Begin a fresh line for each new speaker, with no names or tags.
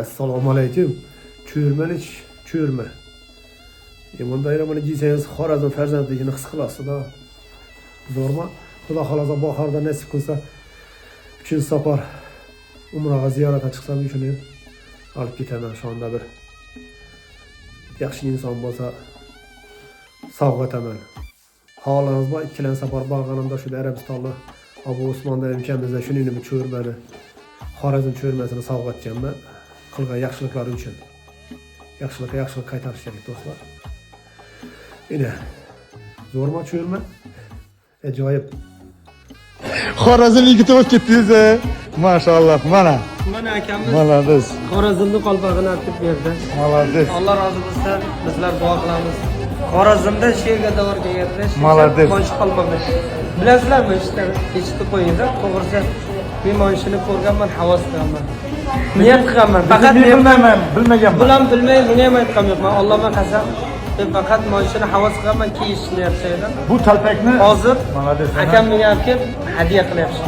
Assalomu alaykum. Cho'rmani cho'rma. Bunday buni kiysangiz, Xorazm farzandligini his qilasiz-da. Zo'rmi? Xudo xohlasa, bahorda nasib qilsa, uchinchi safar umraga ziyoratga chiqsam, shuni olib ketaman. Shunda bir yaxshi inson bo'lsa, sovg'a etaman. Holimiz bor, ikkilan safar borganimda shu Arabistonda Abu Usmon ukamizda shuning bir cho'rmani, Xorazm cho'rmasini sovg'a etganman qilgan yaxshiliklari uchun. Yaxshilikka yaxshilik qaytarish kerak, do'stlar. Ine, zo'rmi cho'rma? Ajoyib.
Xorazm yigiti bo'lib ketdingiz, a? Mashalloh, mana.
Mana akamiz
Молодец.
Xorazmni qolpog'ini olib kelib berdi.
Молодец.
Alloh rozi bo'lsin, bizlar duo qilamiz. Xorazmda she'rga davr kelyapti.
Молодец.
Qonchi qolpog'i. Bilasizlarmi, eshitib qo'yinglar, to'g'risi men mana shuni ko'rganman, havas qilganman. Niyat qilganman. Faqat
Men bilmayman, bilmaganman.
Bulan bilmay, buni ham aytgan yo'qman. Allohga qasam. Men faqat mana shuni havas qilganman, kiyishni niyat edim.
Bu telpakni
Hozir
Молодец.
Akam menga olib kelib hadya qilyapti.